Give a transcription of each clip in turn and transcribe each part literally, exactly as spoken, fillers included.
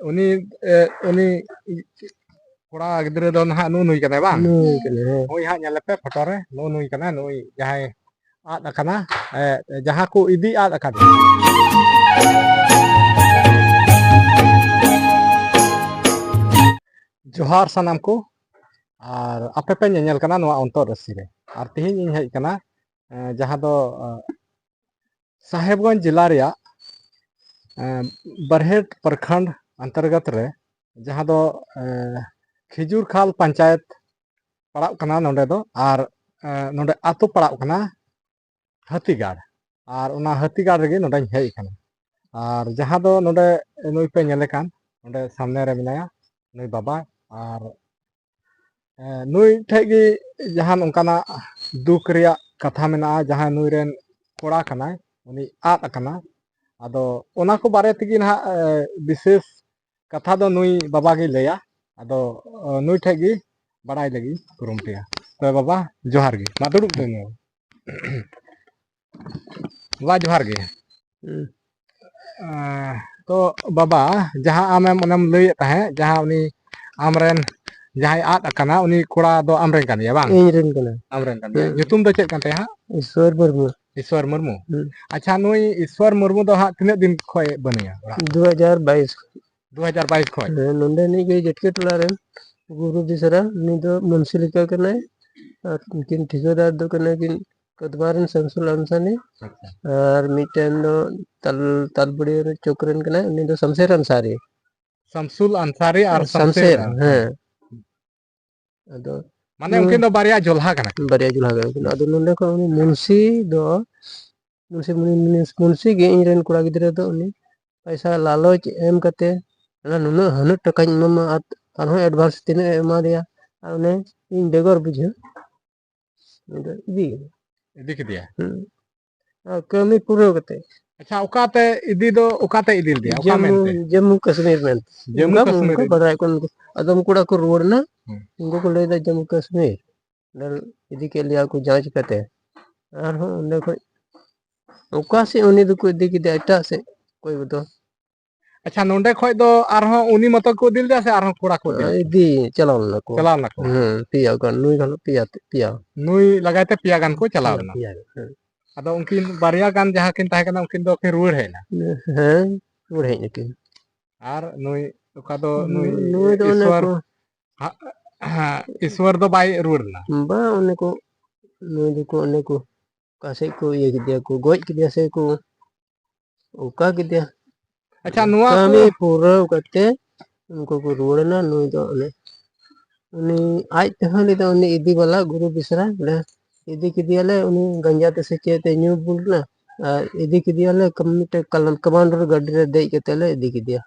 ᱩᱱᱤ, ᱮ, ᱩᱱᱤ ᱠᱚᱲᱟ ᱜᱤᱫᱽᱨᱟᱹ ᱫᱚ ᱱᱟᱦᱟᱜ ᱱᱩᱜᱼᱩ ᱱᱩᱭ ᱠᱟᱱᱟᱭ ᱵᱟᱝ? ᱱᱩᱭ ᱠᱟᱱᱟᱭ, ᱦᱮᱸ᱾ ᱦᱳᱭ ᱦᱟᱸᱜ, ᱧᱮᱞᱮᱯᱮ ᱯᱷᱳᱴᱳ ᱨᱮ, ᱱᱩᱜᱼᱩ ᱱᱩᱭ ᱠᱟᱱᱟᱭ, ᱱᱩᱭ ᱡᱟᱦᱟᱸᱭ ᱟᱫ ᱟᱠᱟᱱᱟ, ᱮ, ᱡᱟᱦᱟᱸ ᱠᱚ ᱤᱫᱤ ᱟᱫ ᱟᱠᱟᱫᱮᱭᱟ᱾ ᱡᱚᱦᱟᱨ ᱥᱟᱱᱟᱢ ᱠᱚ, ᱟᱨ ᱟᱯᱮ ᱯᱮ ᱧᱮᱧᱮᱞ ᱠᱟᱱᱟ ᱱᱚᱣᱟ ᱚᱱᱛᱚᱨ ᱨᱟᱹᱥᱤ ᱨᱮ᱾ ᱟᱨ ᱛᱮᱦᱮᱧ ᱤᱧ ᱦᱮᱡ ᱟᱠᱟᱱᱟ, ᱮ, ᱡᱟᱦᱟᱸ ᱫᱚ, ᱮ, ᱥᱟᱦᱮᱵᱽᱜᱚᱸᱡᱽ ᱡᱮᱞᱟ ᱨᱮᱭᱟᱜ, ᱮ, ᱵᱟᱨᱦᱮᱴ ᱯᱨᱚᱠᱷᱚᱸᱰ ᱚᱱᱛᱚᱨᱜᱚᱛ ᱨᱮ, ᱡᱟᱦᱟᱸ ᱫᱚ, ᱮ, ᱠᱷᱤᱡᱩᱨ ᱠᱷᱟᱞ ᱯᱚᱧᱪᱟᱭᱮᱛ ᱯᱟᱲᱟᱜ ᱠᱟᱱᱟ ᱱᱚᱰᱮ ᱫᱚ, ᱟᱨ, ᱮ, ᱱᱚᱰᱮ ᱟᱛᱳ ᱯᱟᱲᱟᱜ ᱠᱟᱱᱟ ᱦᱟᱹᱛᱤᱜᱟᱲ᱾ ᱟᱨ ᱚᱱᱟ ᱦᱟᱹᱛᱤᱜᱟᱲ ᱨᱮᱜᱮ ᱱᱚᱰᱮᱧ ᱦᱮᱡ ᱟᱠᱟᱱᱟ᱾ ᱟᱨ ᱡᱟᱦᱟᱸ ᱫᱚ ᱱᱚᱰᱮ ᱱᱩᱭ ᱯᱮ ᱧᱮᱞᱮ ᱠᱟᱱ, ᱱᱚᱰᱮ ᱥᱟᱢᱱᱮ ᱨᱮ ᱢᱮᱱᱟᱭᱟ ᱱᱩᱭ ᱵᱟᱵᱟ᱾ ᱟᱨ, ᱮ, ᱱᱩᱭ ᱴᱷᱮᱡ ᱜᱮ ᱡᱟᱦᱟᱱ ᱚᱱᱠᱟᱱᱟᱜ ᱫᱩᱠ ᱨᱮᱭᱟᱜ ᱠᱟᱛᱷᱟ ᱢᱮᱱᱟᱜᱼᱟ, ᱡᱟᱦᱟᱸᱭ ᱱᱩᱭ ᱨᱮᱱ ᱠᱚᱲᱟ ᱠᱟᱱᱟᱭ, ᱩᱱᱤ ᱟᱫ ᱟᱠᱟᱱᱟ᱾ ᱟᱫᱚ ᱚᱱᱟ ᱠᱚ ᱵᱟᱨᱮ ᱛᱮᱜᱮ ᱱᱟᱦᱟᱜ, ᱮ, ᱵᱤᱥᱮᱥ ᱠᱟᱛᱷᱟ ᱫᱚ ᱱᱩᱭ ᱵᱟᱵᱟ ᱜᱮᱭ ᱞᱟᱹᱭᱟ᱾ ᱟᱫᱚ, ᱚ, ᱱᱩᱭ ᱴᱷᱮᱡ ᱜᱮ ᱵᱟᱲᱟᱭ ᱞᱟᱹᱜᱤᱫ ᱤᱧ ᱠᱩᱨᱩᱢᱩᱴᱩᱭᱟ᱾ ᱛᱚᱵᱮ ᱵᱟᱵᱟ, ᱡᱚᱦᱟᱨ ᱜᱮ᱾ ᱢᱟ ᱫᱩᱲᱩᱵ ᱛᱮ ᱱᱩᱭ᱾ ᱵᱟᱵᱟ, ᱡᱚᱦᱟᱨ ᱜᱮ᱾ ᱦᱩᱸ᱾ ᱮᱸ, ᱛᱚ ᱵᱟᱵᱟ, ᱡᱟᱦᱟᱸ ᱟᱢᱮᱢ ᱚᱱᱮᱢ ᱞᱟᱹᱭᱮᱫ ᱛᱟᱦᱮᱸᱫ, ᱡᱟᱦᱟᱸ ᱩᱱᱤ ᱟᱢᱨᱮᱱ ᱡᱟᱦᱟᱸᱭ ᱟᱫ ᱟᱠᱟᱱᱟ, ᱩᱱᱤ ᱠᱚᱲᱟ ᱫᱚ ᱟᱢᱨᱮᱱ ᱠᱟᱱ ᱜᱮᱭᱟ ᱵᱟᱝ? ᱤᱧ ᱨᱮᱱ ᱠᱟᱱᱟᱭ᱾ ᱟᱢᱨᱮᱱ ᱠᱟᱱ ᱜᱮᱭᱟ᱾ ᱦᱩᱸ᱾ ᱧᱩᱛᱩᱢ ᱫᱚ ᱪᱮᱫ ᱠᱟᱱ ᱛᱟᱭᱟ ᱦᱟᱸᱜ? ᱤᱥᱣᱚᱨ ᱢᱩᱨᱢᱩ᱾ ᱤᱥᱣᱚᱨ ᱢᱩᱨᱢᱩ᱾ ᱦᱩᱸ᱾ ᱟᱪᱪᱷᱟ, ᱱᱩᱭ ᱤᱥᱣᱚᱨ ᱢᱩᱨᱢᱩ ᱫᱚ ᱦᱟᱸᱜ ᱛᱤᱱᱟᱹᱜ ᱫᱤᱱ ᱠᱷᱚᱡ ᱵᱟᱹᱱᱩᱭᱟ ᱚᱲᱟᱜ? ᱫᱩ ᱦᱟᱡᱟᱨ ᱵᱟᱭᱤᱥ᱾ ᱫᱩ ᱦᱟᱡᱟᱨ ᱵᱟᱭᱤᱥ ᱠᱷᱚᱡ? ᱦᱮᱸ, ᱱᱚᱰᱮ ᱨᱤᱱᱤᱡ ᱜᱮ ᱡᱮᱴᱠᱮ ᱴᱚᱞᱟ ᱨᱮᱱ ᱜᱩᱨᱩ ᱵᱮᱥᱨᱟ, ᱩᱱᱤ ᱫᱚ ᱢᱩᱱᱥᱤ ᱞᱮᱠᱟ ᱠᱟᱱᱟᱭ᱾ ᱟᱨ ᱩᱱᱠᱤᱱ ᱴᱷᱤᱠᱟᱹᱫᱟᱨ ᱫᱚ ᱠᱟᱱᱟ ᱠᱤᱱ ᱠᱚᱫᱢᱟ ᱨᱮᱱ ᱥᱟᱢᱥᱩᱞ ᱟᱱᱥᱟᱨᱤ᱾ ᱟᱪᱪᱷᱟ᱾ ᱟᱨ ᱢᱤᱫᱴᱮᱱ ᱫᱚ ᱛᱟᱞ-, ᱛᱟᱞᱵᱩᱲᱤ ᱪᱚᱠ ᱨᱮᱱ ᱠᱟᱱᱟᱭ, ᱩᱱᱤ ᱫᱚ ᱥᱟᱢᱥᱮᱨ ᱟᱱᱥᱟᱨᱤ᱾ ᱥᱟᱢᱥᱩᱞ ᱟᱱᱥᱟᱨᱤ ᱟᱨ ᱥᱟᱢᱥᱮᱨ, ᱥᱟᱢᱥᱮᱨ, ᱦᱮᱸ᱾ ᱟᱫᱚ ᱢᱟᱱᱮ ᱱᱩ-, ᱩᱱᱠᱤᱱ ᱫᱚ ᱵᱟᱨᱭᱟ ᱡᱚᱞᱦᱟ ᱠᱟᱱᱟ ᱠᱤᱱ᱾ ᱵᱟᱨᱭᱟ ᱡᱚᱞᱦᱟ ᱠᱟᱱᱟ ᱠᱤᱱ᱾ ᱟᱫᱚ ᱱᱚᱰᱮ ᱠᱷᱚᱱ ᱩᱱᱤ ᱢᱩᱱᱥᱤ ᱫᱚ, ᱢᱩᱱᱥᱤ, ᱢᱩᱱᱥᱤ, ᱢᱩᱱᱥᱤ ᱜᱮ ᱤᱧ ᱨᱮᱱ ᱠᱚᱲᱟ ᱜᱤᱫᱽᱨᱟᱹ ᱫᱚ ᱩᱱᱤ ᱯᱚᱭᱥᱟ ᱞᱟᱞᱚᱪ ᱮᱢ ᱠᱟᱛᱮ, ᱚᱱᱟ ᱱᱩᱱᱟᱹᱜ ᱦᱟᱹᱱᱟᱹᱜ ᱴᱟᱠᱟᱧ ᱮᱢᱟᱢᱟ ᱟᱨ ᱟᱨᱦᱚᱸ advance ᱛᱤᱱᱟᱹᱜ ᱮ ᱮᱢᱟ ᱫᱮᱭᱟ, ᱟᱨ ᱩᱱᱤ ᱤᱧ ᱵᱮᱜᱚᱨ ᱵᱩᱡᱷᱟᱹᱣ ᱩᱱᱤ ᱫᱚ ᱤᱫᱤ ᱠᱮᱫᱟ᱾ ᱤᱫᱤ ᱠᱮᱫᱮᱭᱟ᱾ ᱦᱩᱸ᱾ ᱟᱨ ᱠᱟᱹᱢᱤ ᱯᱩᱨᱟᱹᱣ ᱠᱟᱛᱮ᱾ ᱟᱪᱪᱷᱟ, ᱚᱠᱟᱛᱮ ᱤᱫᱤ ᱫᱚ, ᱚᱠᱟᱛᱮ ᱤᱫᱤ ᱞᱮᱫᱮᱭᱟ? ᱚᱠᱟ ᱡᱚᱢᱢᱩ, ᱢᱮᱱᱛᱮ? ᱡᱚᱢᱢᱩ ᱠᱟᱥᱢᱤᱨ ᱢᱮᱱᱛᱮ᱾ ᱡᱚᱢᱢᱩ ᱚᱱᱠᱟ, ᱠᱟᱥᱢᱤᱨ ᱚᱱᱠᱟ ᱨᱮ? ᱵᱟᱰᱟᱭ ᱠᱚ ᱩᱱᱠᱩ᱾ ᱟᱫᱚᱢ ᱠᱚᱲᱟ ᱠᱚ ᱨᱩᱣᱟᱹᱲ ᱮᱱᱟ᱾ ᱦᱩᱸ᱾ ᱩᱱᱠᱩ ᱠᱚ ᱞᱟᱹᱭᱫᱟ ᱡᱚᱢᱢᱩ ᱠᱟᱥᱢᱤᱨ᱾ ᱚᱸᱰᱮ ᱤᱫᱤ ᱠᱮᱫ ᱞᱮᱭᱟ ᱠᱚ ᱡᱟᱸᱪ ᱠᱟᱛᱮ᱾ ᱟᱨᱦᱚᱸ ᱚᱸᱰᱮ ᱠᱷᱚᱡ ᱚᱠᱟ ᱥᱮᱫ ᱩᱱᱤ ᱫᱚᱠᱚ ᱤᱫᱤ ᱠᱮᱫᱮᱭᱟ, ᱮᱴᱟᱜ ᱥᱮᱫ ᱚᱠᱚᱭ ᱠᱚᱫᱚ᱾ ᱟᱪᱪᱷᱟ, ᱱᱚᱸᱰᱮ ᱠᱷᱚᱡ ᱫᱚ ᱟᱨᱦᱚᱸ ᱩᱱᱤ ᱢᱚᱛᱚ ᱠᱚ ᱤᱫᱤ ᱞᱮᱫᱮᱭᱟ ᱥᱮ ᱟᱨᱦᱚᱸ ᱠᱚᱲᱟ ᱠᱚ ᱤᱫᱤ ᱞᱮᱫᱮᱭᱟ? ᱤᱫᱤ ᱪᱟᱞᱟᱣ ᱞᱮᱱᱟ ᱠᱚ᱾ ᱪᱟᱞᱟᱣ ᱞᱮᱱᱟ ᱠᱚ᱾ ᱦᱮᱸ, ᱯᱮᱭᱟ ᱜᱟᱱ, ᱱᱩᱭ ᱜᱟᱱ ᱯᱮᱭᱟ ᱛᱮ, ᱯᱮᱭᱟ᱾ ᱱᱩᱭ ᱞᱟᱜᱟᱭ ᱛᱮ ᱯᱮᱭᱟ ᱜᱟᱱ ᱠᱚ ᱪᱟᱞᱟᱣ ᱞᱮᱱᱟ᱾ ᱯᱮᱭᱟ ᱜᱟᱱ, ᱦᱮᱸ᱾ ᱟᱫᱚ ᱩᱱᱠᱤᱱ ᱵᱟᱨᱭᱟ ᱜᱟᱱ ᱡᱟᱦᱟᱸ ᱠᱤᱱ ᱛᱟᱦᱮᱸ ᱠᱟᱱᱟ, ᱩᱱᱠᱤᱱ ᱫᱚ ᱠᱤᱱ ᱨᱩᱣᱟᱹᱲ ᱦᱮᱡ ᱮᱱᱟ? ᱦᱮᱸ, ᱨᱩᱣᱟᱹᱲ ᱦᱮᱡ ᱱᱟᱠᱤᱱ᱾ ᱟᱨ ᱱᱩᱭ ᱚᱠᱟ ᱫᱚ ᱱᱩᱭ ᱱᱩᱭ ᱫᱚ ᱚᱱᱮ ᱤᱥᱣᱚᱨ, ᱠᱚ ᱦᱟ-, ᱦᱟ-, ᱤᱥᱣᱚᱨ ᱫᱚ ᱵᱟᱭ ᱨᱩᱣᱟᱹᱲ ᱞᱮᱱᱟ? ᱵᱟᱝ, ᱚᱱᱮ ᱠᱚ, ᱱᱩᱭ ᱫᱚᱠᱚ ᱚᱱᱮ ᱠᱚ ᱚᱠᱟ ᱥᱮᱫ ᱠᱚ ᱤᱭᱟᱹ ᱠᱮᱫᱮᱭᱟ ᱠᱚ, ᱜᱚᱡ ᱠᱮᱫᱮᱭᱟ ᱥᱮ ᱠᱚ ᱚᱠᱟ ᱠᱮᱫᱮᱭᱟ᱾ ᱟᱪᱪᱷᱟ, ᱱᱚᱣᱟ ᱠᱚ ᱠᱟᱹᱢᱤ ᱯᱩᱨᱟᱹᱣ ᱠᱟᱛᱮ ᱩᱱᱠᱩ ᱠᱚ ᱨᱩᱣᱟᱹᱲ ᱮᱱᱟ᱾ ᱱᱩᱭ ᱫᱚ ᱚᱱᱮ ᱩᱱᱤ ᱟᱡ ᱛᱮᱦᱚᱸ ᱞᱟᱹᱭ ᱫᱟ, ᱩᱱᱤ ᱤᱫᱤ ᱵᱟᱞᱟ ᱜᱩᱨᱩ ᱵᱮᱥᱨᱟ ᱵᱚᱞᱮ ᱤᱫᱤ ᱠᱮᱫᱮᱭᱟᱞᱮ, ᱩᱱᱤ ᱜᱟᱸᱡᱟ ᱛᱮ ᱥᱮ ᱪᱮᱫ ᱛᱮ ᱧᱩ ᱵᱩᱞ ᱮᱱᱟ, ᱟᱨ ᱤᱫᱤ ᱠᱮᱫᱮᱭᱟᱞᱮ ᱠᱟᱢ-, ᱢᱤᱫᱴᱮᱡ ᱠᱟᱞᱟᱱ-, ᱠᱚᱢᱟᱱᱰᱟᱨ ᱜᱟᱹᱰᱤ ᱨᱮ ᱫᱮᱡ ᱠᱟᱛᱮ ᱞᱮ ᱤᱫᱤ ᱠᱮᱫᱮᱭᱟ᱾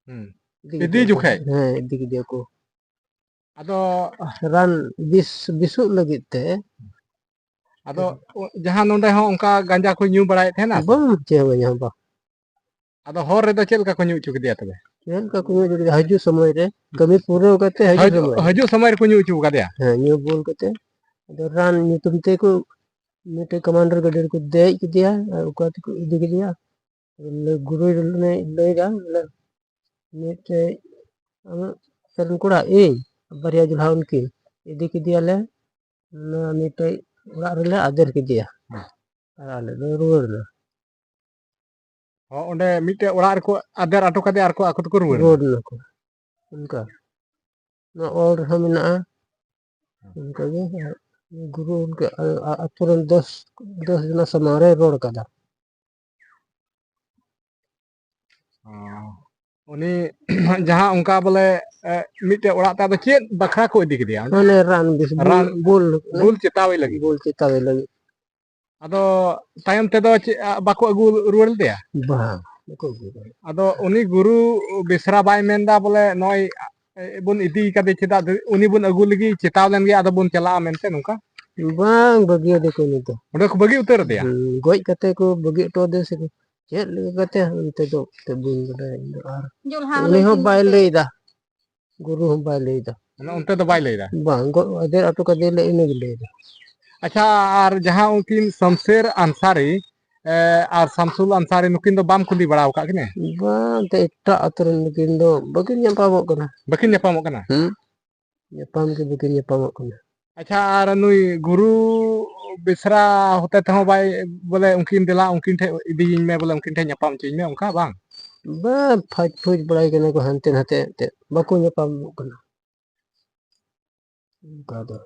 ᱦᱩᱸ᱾ ᱤᱫᱤ ᱤᱫᱤ ᱠᱮᱫᱮᱭᱟ ᱠᱚ᱾ ᱡᱚᱠᱷᱮᱡ? ᱦᱮᱸ, ᱤᱫᱤ ᱠᱮᱫᱮᱭᱟ ᱠᱚ᱾ ᱟᱫᱚ ᱨᱟᱱ ᱵᱤᱥ, ᱵᱤᱥᱩᱜ ᱞᱟᱹᱜᱤᱫ ᱛᱮ᱾ ᱟᱫᱚ ᱡᱟᱦᱟᱸ ᱱᱚᱸᱰᱮ ᱦᱚᱸ ᱚᱱᱠᱟ ᱜᱟᱸᱡᱟ ᱠᱚ ᱧᱩ ᱵᱟᱲᱟᱭᱮᱫ ᱛᱟᱦᱮᱱᱟ ᱛᱚ? ᱵᱟᱝ, ᱪᱮᱫ ᱦᱚᱸ ᱵᱟᱝ, ᱵᱟᱝ᱾ ᱟᱫᱚ ᱦᱚᱨ ᱨᱮᱫᱚ ᱪᱮᱫ ᱞᱮᱠᱟ ᱠᱚ ᱧᱩ ᱦᱚᱪᱚ ᱠᱮᱫᱮᱭᱟ ᱛᱚᱵᱮ? ᱪᱮᱫ ᱞᱮᱠᱟ ᱠᱚ ᱧᱩ ᱦᱚᱪᱚ ᱠᱮᱫᱮᱭᱟ? ᱦᱤᱡᱩᱜ ᱥᱚᱢᱚᱭ ᱨᱮ, ᱠᱟᱹᱢᱤ ᱯᱩᱨᱟᱹᱣ ᱠᱟᱛᱮ ᱦᱤᱡᱩᱜ ᱦᱤᱡᱩᱜ, ᱥᱚᱢᱚᱭ ᱨᱮ᱾ ᱦᱤᱡᱩᱜ ᱥᱚᱢᱚᱭ ᱨᱮᱠᱚ ᱧᱩ ᱦᱚᱪᱚ ᱠᱟᱫᱮᱭᱟ? ᱦᱮᱸ, ᱧᱩ ᱵᱩᱞ ᱠᱟᱛᱮ᱾ ᱟᱫᱚ ᱨᱟᱱ ᱧᱩᱛᱩᱢ ᱛᱮᱠᱚ ᱢᱤᱫᱴᱮᱡ ᱠᱚᱢᱟᱱᱰᱟᱨ ᱜᱟᱹᱰᱤ ᱨᱮᱠᱚ ᱫᱮᱡ ᱠᱮᱫᱮᱭᱟ ᱟᱨ ᱚᱠᱟ ᱛᱮᱠᱚ ᱤᱫᱤ ᱠᱮᱫᱮᱭᱟ᱾ ᱜᱩᱨᱩᱭ ᱞᱟᱹᱭ, ᱞᱟᱹᱭ ᱫᱟ, ᱵᱚᱞᱮ, ᱢᱤᱫᱴᱮᱡ ᱟᱢᱟᱜ ᱥᱮᱨᱮᱧ ᱠᱚᱲᱟ, ᱤᱧ, ᱵᱟᱨᱭᱟ ᱡᱚᱞᱦᱟ ᱩᱱᱠᱤᱱ ᱤᱫᱤ ᱠᱮᱫᱮᱭᱟᱞᱮ, ᱱᱚᱣᱟ ᱢᱤᱫᱴᱮᱡ ᱚᱲᱟᱜ ᱨᱮᱞᱮ ᱟᱫᱮᱨ ᱠᱮᱫᱮᱭᱟ᱾ ᱦᱮᱸ᱾ ᱟᱨ ᱟᱞᱮ ᱞᱮ ᱨᱩᱣᱟᱹᱲ ᱮᱱᱟ᱾ ᱦᱚᱸ, ᱚᱸᱰᱮ ᱢᱤᱫᱴᱮᱡ ᱚᱲᱟᱜ ᱨᱮᱠᱚ ᱟᱫᱮᱨ ᱦᱚᱴᱚ ᱠᱟᱫᱮᱭᱟ ᱟᱨ ᱠᱚ ᱟᱠᱚ ᱛᱮᱠᱚ ᱨᱩᱣᱟᱹᱲ ᱮᱱᱟ᱾ ᱨᱩᱣᱟᱹᱲ ᱮᱱᱟ ᱠᱚ᱾ ᱚᱱᱠᱟ᱾ ᱱᱚᱣᱟ ᱚᱞ ᱨᱮᱦᱚᱸ ᱢᱮᱱᱟᱜᱼᱟ᱾ ᱚᱱᱠᱟᱜᱮ ᱜᱩᱨᱩ ᱩᱱᱠᱩ ᱟ-, ᱟ-, ᱟᱛᱳ ᱨᱮᱱ ᱫᱚᱥ, ᱫᱚᱥ ᱡᱚᱱᱟ ᱥᱟᱢᱟᱝ ᱨᱮᱭ ᱨᱚᱲ ᱠᱟᱫᱟ᱾ ᱚ᱾ ᱩᱱᱤ ᱡᱟᱦᱟᱸ ᱚᱱᱠᱟ ᱵᱚᱞᱮ, ᱮ, ᱢᱤᱫᱴᱮᱡ ᱚᱲᱟᱜ ᱛᱮ ᱟᱫᱚ ᱪᱮᱫ ᱵᱟᱠᱷᱨᱟ ᱠᱚ ᱤᱫᱤ ᱠᱮᱫᱮᱭᱟ ᱚᱸᱰᱮ? ᱢᱟᱱᱮ ᱨᱟᱱ ᱵᱤᱥ, ᱵᱩᱞ, ᱨᱟᱱ, ᱵᱩᱞ, ᱵᱩᱞ ᱪᱮᱛᱟᱣᱮ ᱞᱟᱹᱜᱤᱫ᱾ ᱵᱩᱞ ᱪᱮᱛᱟᱣᱮ ᱞᱟᱹᱜᱤᱫ᱾ ᱟᱫᱚ ᱛᱟᱭᱚᱢ ᱛᱮᱫᱚ ᱪᱮᱫ, ᱟ, ᱵᱟᱠᱚ ᱟᱹᱜᱩ ᱨᱩᱣᱟᱹᱲ ᱞᱮᱫᱮᱭᱟ? ᱵᱟᱝ, ᱵᱟᱠᱚ ᱟᱹᱜᱩ ᱨᱩᱣᱟᱹᱲ᱾ ᱟᱫᱚ ᱩᱱᱤ ᱜᱩᱨᱩ ᱵᱮᱥᱨᱟ ᱵᱟᱭ ᱢᱮᱱᱫᱟ ᱵᱚᱞᱮ ᱱᱚᱜᱼᱚᱭ, ᱮ, ᱵᱚᱱ ᱤᱫᱤ ᱠᱟᱫᱮ, ᱪᱮᱫᱟᱜ ᱩᱱᱤ ᱵᱚᱱ ᱟᱹᱜᱩ ᱞᱮᱜᱮ, ᱪᱮᱛᱟᱣ ᱞᱮᱱ ᱜᱮ, ᱟᱫᱚ ᱵᱚᱱ ᱪᱟᱞᱟᱜᱼᱟ ᱢᱮᱱᱛᱮ ᱱᱚᱝᱠᱟ? ᱵᱟᱝ, ᱵᱟᱹᱜᱤᱭᱟᱫᱮ ᱠᱚ ᱩᱱᱤ ᱫᱚ᱾ ᱚᱸᱰᱮ ᱠᱚ ᱵᱟᱹᱜᱤ ᱩᱛᱟᱹᱨ ᱟᱫᱮᱭᱟ? ᱦᱩᱸ, ᱜᱚᱡ ᱠᱟᱛᱮ ᱠᱚ ᱵᱟᱹᱜᱤ ᱦᱚᱴᱚ ᱟᱫᱮᱭᱟ ᱥᱮ ᱪᱮᱫ ᱞᱮᱠᱟ ᱠᱟᱛᱮ, ᱚᱱᱛᱮ ᱫᱚ ᱛᱮ ᱵᱟᱹᱧ ᱵᱟᱰᱟᱭᱟ ᱤᱧ ᱫᱚ᱾ ᱟᱨ ᱡᱚᱞᱦᱟ ᱩᱱᱤ ᱦᱚᱸ ᱦᱚᱞᱚ ᱵᱟᱭ ᱪᱤᱱᱛᱟᱹ᱾ ᱞᱟᱹᱭ ᱮᱫᱟ᱾ ᱜᱩᱨᱩ ᱦᱚᱸ ᱵᱟᱭ ᱞᱟᱹᱭ ᱮᱫᱟ᱾ ᱢᱟᱱᱮ ᱚᱱᱛᱮ ᱫᱚ ᱵᱟᱭ ᱞᱟᱹᱭ ᱮᱫᱟ? ᱵᱟᱝ, ᱜᱚ-, ᱟᱫᱮᱨ ᱦᱚᱴᱚ ᱠᱟᱫᱮᱭᱟᱞᱮ, ᱤᱱᱟᱹ ᱜᱮ ᱞᱟᱹᱭ ᱮᱫᱟ᱾ ᱟᱪᱪᱷᱟ, ᱟᱨ ᱡᱟᱦᱟᱸ ᱩᱱᱠᱤᱱ ᱥᱚᱢᱥᱮᱨ ᱟᱱᱥᱟᱨᱤ, ᱮ, ᱟᱨ ᱥᱟᱢᱥᱩᱞ ᱟᱱᱥᱟᱨᱤ, ᱱᱩᱠᱤᱱ ᱫᱚ ᱵᱟᱢ ᱠᱩᱞᱤ ᱵᱟᱲᱟ ᱟᱠᱟᱫ ᱠᱤᱱᱟ? ᱵᱟᱝ, ᱮᱱᱛᱮ ᱮᱴᱟᱜ ᱟᱹᱛᱩ ᱨᱮᱱ ᱱᱩᱠᱤᱱ ᱫᱚ ᱵᱟᱹᱠᱤᱱ ᱧᱟᱯᱟᱢᱚᱜ ᱠᱟᱱᱟ᱾ ᱵᱟᱹᱠᱤᱱ ᱧᱟᱯᱟᱢᱚᱜ ᱠᱟᱱᱟ? ᱦᱩᱸ? ᱧᱟᱯᱟᱢ ᱜᱮ ᱵᱟᱹᱠᱤᱱ ᱧᱟᱯᱟᱢᱚᱜ ᱠᱟᱱᱟ᱾ ᱟᱪᱪᱷᱟ, ᱟᱨ ᱱᱩᱭ ᱜᱩᱨᱩ ᱵᱮᱥᱨᱟ ᱦᱚᱛᱮ ᱛᱮᱦᱚᱸ ᱵᱟᱭ, ᱵᱚᱞᱮ ᱩᱱᱠᱤᱱ ᱫᱮᱞᱟ, ᱩᱱᱠᱤᱱ ᱴᱷᱮᱱ ᱤᱫᱤᱭᱤᱧ ᱢᱮ, ᱵᱚᱞᱮ ᱩᱱᱠᱤᱱ ᱴᱷᱮᱱ ᱧᱟᱯᱟᱢ ᱦᱚᱪᱚᱧ ᱢᱮ, ᱚᱱᱠᱟ ᱵᱟᱝ? ᱵᱟᱝ, ᱯᱷᱟᱡᱽ ᱯᱷᱩᱡᱽ ᱵᱟᱲᱟᱭ ᱠᱟᱱᱟ ᱠᱚ ᱦᱟᱱᱛᱮ ᱱᱟᱛᱮ ᱮᱱᱛᱮᱫ, ᱵᱟᱠᱚ ᱧᱟᱯᱟᱢᱚᱜ ᱠᱟᱱᱟ᱾ ᱚᱱᱠᱟ ᱫᱚ᱾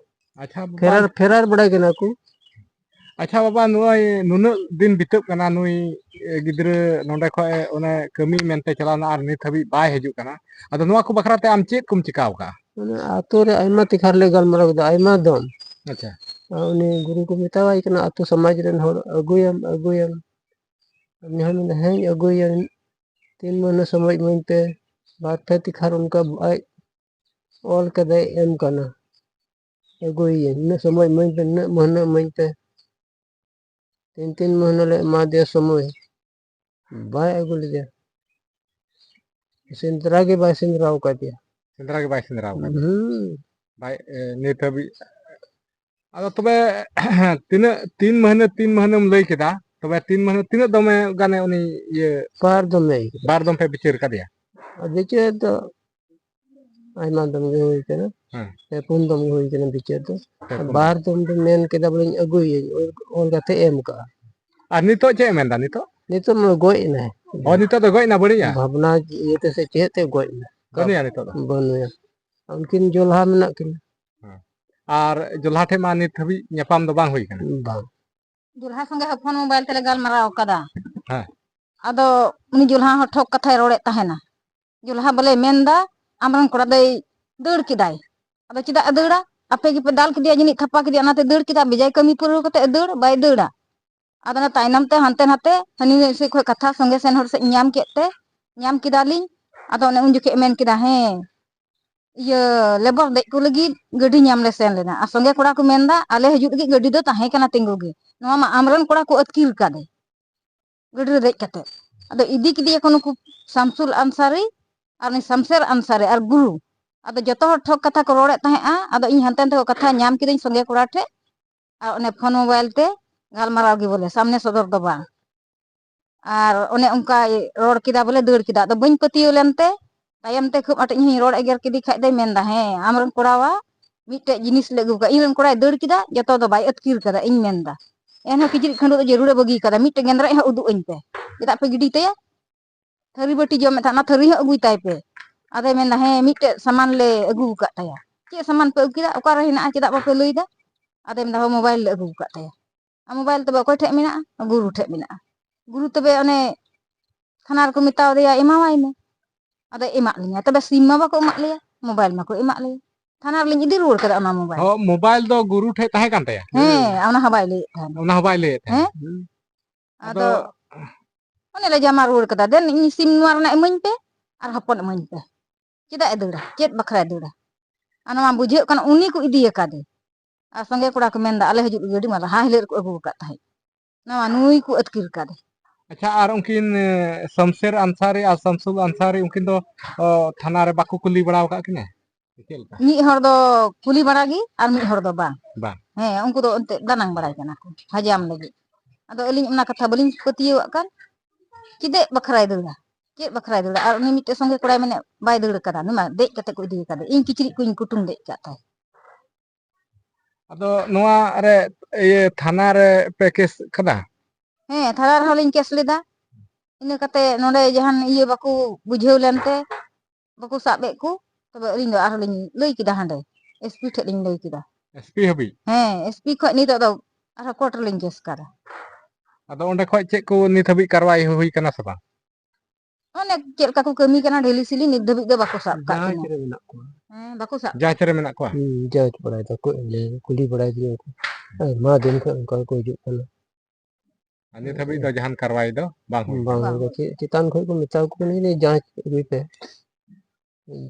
ᱟᱪᱪᱷᱟ ᱵᱟᱵᱟ᱾ ᱯᱷᱮᱨᱟᱨ, ᱯᱷᱮᱨᱟᱨ ᱵᱟᱲᱟᱭ ᱠᱟᱱᱟ ᱠᱚ᱾ ᱟᱪᱪᱷᱟ ᱵᱟᱵᱟ, ᱱᱚᱜᱼᱚᱭ ᱱᱩᱱᱟᱹᱜ ᱫᱤᱱ ᱵᱤᱛᱟᱹᱜ ᱠᱟᱱᱟ, ᱱᱩᱭ, ᱮ, ᱜᱤᱫᱽᱨᱟᱹ ᱱᱚᱰᱮ ᱠᱷᱚᱡ, ᱮ, ᱚᱱᱮ ᱠᱟᱹᱢᱤ ᱢᱮᱱᱛᱮ ᱪᱟᱞᱟᱣ ᱮᱱᱟ ᱟᱨ ᱱᱤᱛ ᱦᱟᱹᱵᱤᱡ ᱵᱟᱭ ᱦᱤᱡᱩᱜ ᱠᱟᱱᱟ᱾ ᱟᱫᱚ ᱱᱚᱣᱟ ᱠᱚ ᱵᱟᱠᱷᱨᱟ ᱛᱮ ᱟᱢ ᱪᱮᱫ ᱠᱚᱢ ᱪᱤᱠᱟᱹ ᱟᱠᱟᱜᱼᱟ? ᱢᱟᱱᱮ ᱟᱛᱳ ᱨᱮ ᱟᱭᱢᱟ ᱛᱮᱠᱷᱟ ᱨᱮᱞᱮ ᱜᱟᱞᱢᱟᱨᱟᱣ ᱠᱮᱫᱟ, ᱟᱭᱢᱟ ᱫᱚᱢ᱾ ᱟᱪᱪᱷᱟ᱾ ᱟᱨ ᱩᱱᱤ ᱜᱩᱨᱩ ᱠᱚ ᱢᱮᱛᱟᱣᱟᱭ ᱠᱟᱱᱟ, ᱟᱛᱳ ᱥᱚᱢᱟᱡᱽ ᱨᱮᱱ ᱦᱚᱲ, "ᱟᱹᱜᱩᱭᱟᱢ, ᱟᱹᱜᱩᱭᱟᱢ?" ᱩᱱᱤ ᱦᱚᱸ ᱢᱮᱱᱫᱟ, "ᱦᱮᱸᱧ ᱟᱹᱜᱩᱭᱟ, ᱛᱤᱱ ᱢᱟᱹᱦᱱᱟᱹ ᱥᱚᱢᱚᱭ ᱤᱢᱟᱹᱧ ᱯᱮ, ᱵᱟᱨ ᱯᱮ ᱛᱮᱠᱷᱟ ᱨᱮ ᱚᱱᱠᱟ ᱟᱡ ᱚᱞ ᱠᱟᱫᱟᱭ, ᱮᱢ ᱠᱟᱱᱟ, ᱟᱹᱜᱩᱭᱟᱹᱧ, ᱱᱩᱱᱟᱹᱜ ᱥᱚᱢᱚᱭ ᱤᱢᱟᱹᱧ ᱯᱮ, ᱱᱩᱱᱟᱹᱜ ᱢᱟᱹᱦᱱᱟᱹ ᱤᱢᱟᱹᱧ ᱯᱮ᱾" ᱛᱤᱱ ᱛᱤᱱ ᱢᱟᱹᱦᱱᱟᱹ ᱞᱮ ᱮᱢᱟ ᱫᱮᱭᱟ ᱥᱚᱢᱚᱭ, ᱵᱟᱭ ᱟᱹᱜᱩ ᱞᱮᱫᱮᱭᱟ᱾ ᱥᱮᱸᱫᱽᱨᱟ ᱜᱮ ᱵᱟᱭ ᱥᱮᱸᱫᱽᱨᱟ ᱟᱠᱟᱫᱮᱭᱟ᱾ ᱥᱮᱸᱫᱽᱨᱟ ᱜᱮ ᱵᱟᱭ ᱥᱮᱸᱫᱽᱨᱟ ᱟᱠᱟᱫᱮᱭᱟ᱾ ᱦᱩᱸ᱾ ᱵᱟᱭ, ᱮ, ᱱᱤᱛ ᱦᱟᱹᱵᱤᱡ᱾ ᱟᱫᱚ ᱛᱚᱵᱮ ᱛᱤᱱᱟᱹᱜ, ᱛᱤᱱ ᱢᱟᱹᱦᱱᱟᱹ, ᱛᱤᱱ ᱢᱟᱹᱦᱱᱟᱹᱢ ᱞᱟᱹᱭ ᱠᱮᱫᱟ, ᱛᱚᱵᱮ ᱛᱤᱱ ᱢᱟᱹᱦᱱᱟᱹ ᱛᱤᱱᱟᱹᱜ ᱫᱚᱢᱮ ᱜᱟᱱᱮ ᱩᱱᱤ ᱤᱭᱟᱹ ᱵᱟᱨ ᱫᱚᱢᱮ ᱟᱹᱭᱠᱟᱹᱣ᱾ ᱵᱟᱨ ᱫᱚᱢ ᱯᱮ ᱵᱤᱪᱟᱹᱨ ᱠᱟᱫᱮᱭᱟ? ᱟᱨ ᱵᱤᱪᱟᱹᱨ ᱫᱚ ᱟᱭᱢᱟ ᱫᱚᱢ ᱜᱮ ᱦᱩᱭ ᱠᱟᱱᱟ᱾ ᱦᱮᱸ᱾ ᱯᱮ ᱯᱩᱱ ᱫᱚᱢ ᱜᱮ ᱦᱩᱭ ᱠᱟᱱᱟ ᱵᱤᱪᱟᱹᱨ ᱫᱚ᱾ ᱯᱮ ᱯᱩᱱ ᱵᱟᱨ ᱫᱚᱢ᱾ ᱫᱚᱢ ᱫᱚ ᱢᱮᱱ ᱠᱮᱫᱟ ᱵᱚᱞᱮᱧ ᱟᱹᱜᱩᱭᱟᱹᱧ, ᱚᱞ, ᱚᱞ ᱠᱟᱛᱮ ᱮᱢ ᱠᱟᱜᱼᱟ᱾ ᱟᱨ ᱱᱤᱛᱚᱜ ᱪᱮᱫ ᱮ ᱢᱮᱱᱫᱟ ᱱᱤᱛᱚᱜ? ᱱᱤᱛᱚᱜ ᱢᱟ ᱜᱚᱡ ᱮᱱᱟᱭ᱾ ᱚ, ᱱᱤᱛᱚᱜ ᱫᱚ ᱜᱚᱡ ᱮᱱᱟ, ᱵᱟᱹᱲᱤᱡᱼᱟ? ᱵᱷᱟᱵᱽᱱᱟ ᱤᱭᱟᱹᱛᱮ ᱥᱮ ᱪᱮᱫ ᱛᱮ ᱜᱚᱡ ᱮᱱᱟ᱾ ᱵᱟᱹᱱᱩᱭᱟ ᱱᱤᱛᱚᱜ ᱫᱚ? ᱵᱟᱹᱱᱩᱭᱟ᱾ ᱩᱱᱠᱤᱱ ᱡᱚᱞᱦᱟ ᱢᱮᱱᱟᱜ ᱠᱤᱱᱟ᱾ ᱦᱮᱸ᱾ ᱟᱨ ᱡᱚᱞᱦᱟ ᱴᱷᱮᱡ ᱢᱟ ᱱᱤᱛ ᱦᱟᱹᱵᱤᱡ ᱧᱟᱯᱟᱢ ᱫᱚ ᱵᱟᱝ ᱦᱩᱭ ᱠᱟᱱᱟ? ᱵᱟᱝ᱾ ᱡᱚᱞᱦᱟ ᱥᱚᱸᱜᱮ ᱦᱚᱸ ᱯᱷᱳᱱ ᱢᱳᱵᱟᱭᱤᱞ ᱛᱮᱞᱮ ᱜᱟᱞᱢᱟᱨᱟᱣ ᱠᱟᱫᱟ᱾ ᱦᱮᱸ᱾ ᱟᱫᱚ ᱩᱱᱤ ᱡᱚᱞᱦᱟ ᱦᱚᱸ ᱴᱷᱚᱠ ᱠᱟᱛᱷᱟᱭ ᱨᱚᱲᱮᱫ ᱛᱟᱦᱮᱱᱟ᱾ ᱡᱚᱞᱦᱟ ᱵᱚᱞᱮ ᱢᱮᱱᱫᱟ, "ᱟᱢᱨᱮᱱ ᱠᱚᱲᱟ ᱫᱚᱭ ᱫᱟᱹᱲ ᱠᱮᱫᱟᱭ᱾ ᱟᱫᱚ ᱪᱮᱫᱟᱜ ᱮ ᱫᱟᱹᱲᱟ? ᱟᱯᱮ ᱜᱮᱯᱮ ᱫᱟᱞ ᱠᱮᱫᱮᱭᱟ, ᱡᱟᱹᱱᱤᱡ ᱛᱷᱟᱯᱟ ᱠᱮᱫᱮᱭᱟ, ᱚᱱᱟᱛᱮ ᱫᱟᱹᱲ ᱠᱮᱫᱟ, ᱵᱮᱡᱟᱭ ᱠᱟᱹᱢᱤ ᱯᱩᱨᱟᱹᱣ ᱠᱟᱛᱮ ᱮ ᱫᱟᱹᱲ, ᱵᱟᱭ ᱫᱟᱹᱲᱟ᱾" ᱟᱫᱚ ᱚᱱᱟ ᱛᱟᱭᱱᱚᱢ ᱛᱮ ᱦᱟᱱᱛᱮ ᱱᱟᱛᱮ ᱦᱟᱹᱱᱤ ᱱᱟᱹᱭ ᱥᱮᱫ ᱠᱷᱚᱱ ᱠᱟᱛᱷᱟ ᱥᱚᱸᱜᱮ ᱥᱮᱱ ᱦᱚᱲ ᱥᱮᱫ ᱧᱟᱢ ᱠᱮᱫ ᱛᱮ, ᱧᱟᱢ ᱠᱮᱫᱟᱞᱤᱧ᱾ ᱟᱫᱚ ᱚᱱᱮ ᱩᱱ ᱡᱚᱠᱷᱮᱡ ᱮ ᱢᱮᱱ ᱠᱮᱫᱟ, ᱦᱮᱸ, ᱤᱭᱟᱹ, ᱞᱮᱵᱚᱨ ᱫᱮᱡ ᱠᱚ ᱞᱟᱹᱜᱤᱫ ᱜᱟᱹᱰᱤ ᱧᱟᱢ ᱞᱮ ᱥᱮᱱ ᱞᱮᱱᱟ᱾ ᱟᱨ ᱥᱚᱸᱜᱮ ᱠᱚᱲᱟ ᱠᱚ ᱢᱮᱱᱫᱟ, ᱟᱞᱮ ᱦᱤᱡᱩᱜ ᱞᱟᱹᱜᱤᱫ ᱜᱟᱹᱰᱤ ᱫᱚ ᱛᱟᱦᱮᱸ ᱠᱟᱱᱟ ᱛᱤᱸᱜᱩ ᱜᱮ, ᱱᱚᱣᱟ ᱢᱟ ᱟᱢᱨᱮᱱ ᱠᱚᱲᱟ ᱠᱚ ᱟᱹᱛᱠᱤᱨ ᱠᱟᱫᱮ᱾ ᱜᱟᱹᱰᱤ ᱨᱮ ᱫᱮᱡ ᱠᱟᱛᱮ᱾ ᱟᱫᱚ ᱤᱫᱤ ᱠᱮᱫᱮᱭᱟᱠᱚ ᱱᱩᱠᱩ ᱥᱟᱢᱥᱩᱞ ᱟᱱᱥᱟᱨᱤ ᱟᱨ ᱩᱱᱤ ᱥᱟᱢᱥᱮᱨ ᱟᱱᱥᱟᱨᱤ ᱟᱨ ᱜᱩᱨᱩ᱾ ᱟᱫᱚ ᱡᱚᱛᱚ ᱦᱚᱲ ᱴᱷᱚᱠ ᱠᱟᱛᱷᱟ ᱠᱚ ᱨᱚᱲᱮᱫ ᱛᱟᱦᱮᱸᱜᱼᱟ᱾ ᱟᱫᱚ ᱤᱧ ᱦᱟᱱᱛᱮ ᱱᱟᱛᱮ ᱠᱷᱚᱱ ᱠᱟᱛᱷᱟ ᱧᱟᱢ ᱠᱤᱫᱟᱹᱧ ᱥᱚᱸᱜᱮ ᱠᱚᱲᱟ ᱴᱷᱮᱡ, ᱟᱨ ᱚᱱᱮ ᱯᱷᱳᱱ ᱢᱳᱵᱟᱭᱤᱞ ᱛᱮ ᱜᱟᱞᱢᱟᱨᱟᱣ ᱜᱮ ᱵᱚᱞᱮ, ᱥᱟᱢᱱᱮ ᱥᱚᱫᱚᱨ ᱫᱚ ᱵᱟᱝ᱾ ᱟᱨ ᱚᱱᱮ ᱚᱱᱠᱟᱭ ᱨᱚᱲ ᱠᱮᱫᱟ ᱵᱚᱞᱮ, ᱫᱟᱹᱲ ᱠᱮᱫᱟ᱾ ᱟᱫᱚ ᱵᱟᱹᱧ ᱯᱟᱹᱛᱭᱟᱹᱣ ᱞᱮᱱᱛᱮ ᱛᱟᱭᱚᱢ ᱛᱮ ᱠᱷᱩᱵ ᱟᱸᱴ ᱤᱧ ᱦᱚᱧ ᱨᱚᱲ ᱮᱜᱮᱨ ᱠᱮᱫᱮ ᱠᱷᱟᱡ ᱫᱚᱭ ᱢᱮᱱᱫᱟ, "ᱦᱮᱸ, ᱟᱢᱨᱮᱱ ᱠᱚᱲᱟᱣᱟᱜ ᱢᱤᱫᱴᱮᱡ ᱡᱤᱱᱤᱥ ᱞᱮ ᱟᱹᱜᱩ ᱠᱟᱜᱼᱟ, ᱤᱧ ᱨᱮᱱ ᱠᱚᱲᱟᱭ ᱫᱟᱹᱲ ᱠᱮᱫᱟ, ᱡᱚᱛᱚ ᱫᱚ ᱵᱟᱭ ᱟᱹᱛᱠᱤᱨ ᱠᱟᱫᱟ, ᱤᱧ ᱢᱮᱱᱫᱟ᱾ ᱮᱱᱦᱚᱸ ᱠᱤᱪᱨᱤᱡ ᱠᱷᱟᱹᱰᱩ ᱫᱚ ᱡᱟᱹᱨᱩᱲᱮ ᱵᱟᱹᱜᱤ ᱠᱟᱫᱟ, ᱢᱤᱫᱴᱮᱡ ᱜᱮᱸᱫᱽᱨᱮᱡ ᱦᱚᱸ ᱩᱫᱩᱜ ᱟᱹᱧ ᱯᱮ, ᱪᱮᱫᱟᱜ ᱯᱮ ᱜᱤᱰᱤ ᱛᱟᱭᱟ? ᱛᱷᱟᱹᱨᱤ ᱵᱟᱹᱴᱤ ᱡᱚᱢᱮᱫ ᱛᱟᱦᱮᱸᱫ, ᱚᱱᱟ ᱛᱷᱟᱹᱨᱤ ᱦᱚᱸ ᱟᱹᱜᱩᱭ ᱛᱟᱭ ᱯᱮ᱾" ᱟᱫᱚᱭ ᱢᱮᱱᱫᱟ, "ᱦᱮᱸ, ᱢᱤᱫᱴᱮᱡ ᱥᱟᱢᱟᱱ ᱞᱮ ᱟᱹᱜᱩ ᱟᱠᱟᱫ ᱛᱟᱭᱟ᱾" "ᱪᱮᱫ ᱥᱟᱢᱟᱱ ᱯᱮ ᱟᱹᱜᱩ ᱠᱮᱫᱟ? ᱚᱠᱟᱨᱮ ᱦᱮᱱᱟᱜᱼᱟ? ᱪᱮᱫᱟᱜ ᱵᱟᱯᱮ ᱞᱟᱹᱭᱫᱟ?" ᱟᱫᱚᱭ ᱢᱮᱱᱫᱟ, "ᱦᱳ, ᱢᱳᱵᱟᱭᱤᱞ ᱞᱮ ᱟᱹᱜᱩ ᱟᱠᱟᱫ ᱛᱟᱭᱟ᱾" "ᱟᱨ ᱢᱳᱵᱟᱭᱤᱞ ᱛᱚᱵᱮ ᱚᱠᱚᱭ ᱴᱷᱮᱡ ᱢᱮᱱᱟᱜᱼᱟ?" "ᱜᱩᱨᱩ ᱴᱷᱮᱡ ᱢᱮᱱᱟᱜᱼᱟ᱾" "ᱜᱩᱨᱩ ᱛᱚᱵᱮ ᱚᱱᱮ ᱛᱷᱟᱱᱟ ᱨᱮᱠᱚ ᱢᱮᱛᱟᱣ ᱫᱮᱭᱟ, ᱮᱢᱟᱣᱟᱭ ᱢᱮ?" ᱟᱫᱚᱭ ᱮᱢᱟᱜ ᱞᱤᱧᱟ᱾ ᱛᱚᱵᱮ ᱥᱤᱢ ᱢᱟ ᱵᱟᱠᱚ ᱮᱢᱟᱜ ᱞᱮᱭᱟ, ᱢᱳᱵᱟᱭᱤᱞ ᱢᱟᱠᱚ ᱮᱢᱟᱜ ᱞᱮᱭᱟ, ᱛᱷᱟᱱᱟ ᱨᱮᱞᱤᱧ ᱤᱫᱤ ᱨᱩᱣᱟᱹᱲ ᱠᱟᱫᱟ ᱚᱱᱟ ᱢᱳᱵᱟᱭᱤᱞ᱾ ᱦᱚᱸ, ᱢᱳᱵᱟᱭᱤᱞ ᱫᱚ ᱜᱩᱨᱩ ᱴᱷᱮᱡ ᱛᱟᱦᱮᱸ ᱠᱟᱱ ᱛᱟᱭᱟ? ᱦᱮᱸ, ᱚᱱᱟ ᱦᱚᱸ ᱵᱟᱭ ᱞᱟᱹᱭᱮᱫ ᱛᱟᱦᱮᱱᱟ᱾ ᱚᱱᱟ ᱦᱚᱸ ᱵᱟᱭ ᱞᱟᱹᱭᱮᱫ ᱛᱟᱦᱮᱱᱟ᱾ ᱦᱮᱸ? ᱦᱩᱸ᱾ ᱟᱫᱚ ᱟᱫᱚ ᱚᱱᱮ ᱞᱮ ᱡᱟᱢᱟ ᱨᱩᱣᱟᱹᱲ ᱠᱟᱫᱟ, ᱫᱮᱱ ᱤᱧ ᱥᱤᱢ ᱱᱚᱣᱟ ᱨᱮᱱᱟᱜ ᱤᱢᱟᱹᱧ ᱯᱮ ᱟᱨ ᱦᱚᱯᱚᱱ ᱤᱢᱟᱹᱧ ᱯᱮ᱾ ᱪᱮᱫᱟᱜ ᱮ ᱫᱟᱹᱲᱟ? ᱪᱮᱫ ᱵᱟᱠᱷᱨᱟᱭ ᱫᱟᱹᱲᱟ? ᱟᱨ ᱱᱚᱣᱟ ᱵᱩᱡᱷᱟᱹᱜ ᱠᱟᱱᱟ ᱩᱱᱤ ᱠᱚ ᱤᱫᱤ ᱟᱠᱟᱫᱮ᱾ ᱟᱨ ᱥᱚᱸᱜᱮ ᱠᱚᱲᱟ ᱠᱚ ᱢᱮᱱᱫᱟ, "ᱟᱞᱮ ᱦᱤᱡᱩᱜ ᱜᱟᱹᱰᱤ ᱢᱟ ᱞᱟᱦᱟ ᱦᱤᱞᱳᱜ ᱨᱮᱠᱚ ᱟᱹᱜᱩ ᱟᱠᱟᱫ ᱛᱟᱦᱮᱸᱫ, ᱱᱟᱣᱟ ᱱᱩᱭ ᱠᱚ ᱟᱹᱛᱠᱤᱨ ᱠᱟᱫᱮ᱾" ᱟᱪᱪᱷᱟ, ᱟᱨ ᱩᱱᱠᱤᱱ, ᱮ, ᱥᱚᱢᱥᱮᱨ ᱟᱱᱥᱟᱨᱤ ᱟᱨ ᱥᱟᱢᱥᱩᱞ ᱟᱱᱥᱟᱨᱤ, ᱩᱱᱠᱤᱱ ᱫᱚ, ᱚ, ᱛᱷᱟᱱᱟ ᱨᱮ ᱵᱟᱠᱚ ᱠᱩᱞᱤ ᱵᱟᱲᱟ ᱟᱠᱟᱫ ᱠᱤᱱᱟ? ᱪᱮᱫ ᱞᱮᱠᱟ? ᱢᱤᱫ ᱦᱚᱲ ᱫᱚ ᱠᱩᱞᱤ ᱵᱟᱲᱟ ᱜᱮ ᱟᱨ ᱢᱤᱫ ᱦᱚᱲ ᱫᱚ ᱵᱟᱝ᱾ ᱵᱟᱝ᱾ ᱦᱮᱸ, ᱩᱱᱠᱩ ᱫᱚ ᱮᱱᱛᱮᱫ ᱫᱟᱱᱟᱝ ᱵᱟᱲᱟᱭ ᱠᱟᱱᱟ ᱠᱚ ᱦᱟᱡᱟᱢ ᱞᱟᱹᱜᱤᱫ᱾ ᱟᱫᱚ ᱟᱹᱞᱤᱧ ᱚᱱᱟ ᱠᱟᱛᱷᱟ ᱵᱟᱹᱞᱤᱧ ᱯᱟᱹᱛᱭᱟᱹᱣᱟᱜ ᱠᱟᱱ, ᱪᱮᱫ ᱵᱟᱠᱷᱨᱟᱭ ᱫᱟᱹᱲᱟ? ᱪᱮᱫ ᱵᱟᱠᱷᱨᱟᱭ ᱫᱟᱹᱲᱟ? ᱟᱨ ᱩᱱᱤ ᱢᱤᱫᱴᱮᱡ ᱥᱚᱸᱜᱮ ᱠᱚᱲᱟᱭ ᱢᱮᱱᱮᱫ, "ᱵᱟᱭ ᱫᱟᱹᱲ ᱠᱟᱫᱟ, ᱩᱱᱤ ᱢᱟ ᱫᱮᱡ ᱠᱟᱛᱮ ᱠᱚ ᱤᱫᱤ ᱠᱟᱫᱮ, ᱤᱧ ᱠᱤᱪᱨᱤᱡ ᱠᱚᱧ ᱠᱩᱴᱩᱢ ᱫᱮᱡ ᱠᱟᱫ ᱛᱟᱭ᱾" ᱟᱫᱚ ᱱᱚᱣᱟ ᱨᱮ, ᱤᱭᱟᱹ, ᱛᱷᱟᱱᱟ ᱨᱮ ᱯᱮ ᱠᱮᱥ ᱠᱟᱫᱟ? ᱦᱮᱸ, ᱛᱷᱟᱱᱟ ᱨᱮᱦᱚᱸ ᱞᱤᱧ ᱠᱮᱥ ᱞᱮᱫᱟ᱾ ᱤᱱᱟᱹ ᱠᱟᱛᱮ ᱱᱚᱰᱮ ᱡᱟᱦᱟᱱ ᱤᱭᱟᱹ ᱵᱟᱠᱚ ᱵᱩᱡᱷᱟᱹᱣ ᱞᱮᱱᱛᱮ, ᱵᱟᱠᱚ ᱥᱟᱵ ᱮᱫ ᱠᱚ, ᱛᱚᱵᱮ ᱟᱹᱞᱤᱧ ᱫᱚ ᱟᱨᱦᱚᱸ ᱞᱤᱧ ᱞᱟᱹᱭ ᱠᱮᱫᱟ ᱦᱟᱸᱰᱮ, ᱮᱥᱯᱤ ᱴᱷᱮᱡ ᱞᱤᱧ ᱞᱟᱹᱭ ᱠᱮᱫᱟ᱾ ᱮᱥᱯᱤ ᱦᱟᱹᱵᱤᱡ? ᱦᱮᱸ, ᱮᱥᱯᱤ ᱠᱷᱚᱡ ᱱᱤᱛᱚᱜ ᱫᱚ ᱟᱨᱦᱚᱸ ᱠᱳᱨᱴ ᱨᱮᱞᱤᱧ ᱠᱮᱥ ᱠᱟᱫᱟ᱾ ᱟᱫᱚ ᱚᱸᱰᱮ ᱠᱷᱚᱡ ᱪᱮᱫ ᱠᱚ ᱱᱤᱛ ᱦᱟᱹᱵᱤᱡ ᱠᱟᱨᱣᱟᱭ ᱦᱩᱭ ᱠᱟᱱᱟ ᱥᱮ ᱵᱟᱝ? ᱚᱱᱮ ᱪᱮᱫ ᱞᱮᱠᱟ ᱠᱚ ᱠᱟᱹᱢᱤ ᱠᱟᱱᱟ ᱰᱷᱤᱞᱤ ᱥᱤᱞᱤ, ᱱᱤᱛ ᱫᱷᱟᱹᱵᱤᱡ ᱫᱚ ᱵᱟᱠᱚ ᱥᱟᱵ ᱠᱟᱜ ᱡᱟᱦᱟᱸᱭ ᱠᱤᱱᱟ᱾ ᱪᱮᱫ ᱨᱮ ᱢᱮᱱᱟᱜ ᱠᱚᱣᱟ? ᱦᱮᱸ, ᱵᱟᱠᱚ ᱥᱟᱵ ᱡᱟᱦᱟᱸᱭ ᱪᱮᱫ ᱨᱮ ᱢᱮᱱᱟᱜ ᱠᱚᱣᱟ? ᱦᱩᱸ, ᱡᱟᱦᱟᱸᱭ ᱵᱟᱲᱟᱭ ᱫᱟᱠᱚ, ᱮᱢᱱᱤ ᱠᱩᱞᱤ ᱵᱟᱲᱟᱭ ᱫᱤᱧ ᱠᱚ᱾ ᱟᱭᱢᱟ ᱫᱤᱱ ᱠᱷᱚᱱ ᱚᱱᱠᱟ ᱜᱮᱠᱚ ᱦᱤᱡᱩᱜ ᱠᱟᱱᱟ᱾ ᱟᱨ ᱱᱤᱛ ᱦᱟᱹᱵᱤᱡ ᱫᱚ ᱡᱟᱦᱟᱱ ᱠᱟᱨᱣᱟᱭ ᱫᱚ ᱵᱟᱝ ᱦᱩᱭ ᱵᱟᱝ ᱠᱟᱱᱟ? ᱦᱩᱭ ᱠᱟᱱᱟ᱾ ᱪᱮᱫ ᱪᱮᱛᱟᱱ ᱠᱷᱚᱱ ᱠᱚ ᱢᱮᱛᱟ ᱠᱚ ᱠᱟᱱᱟ ᱡᱮ ᱡᱟᱸᱪ ᱟᱹᱜᱩᱭ ᱯᱮ᱾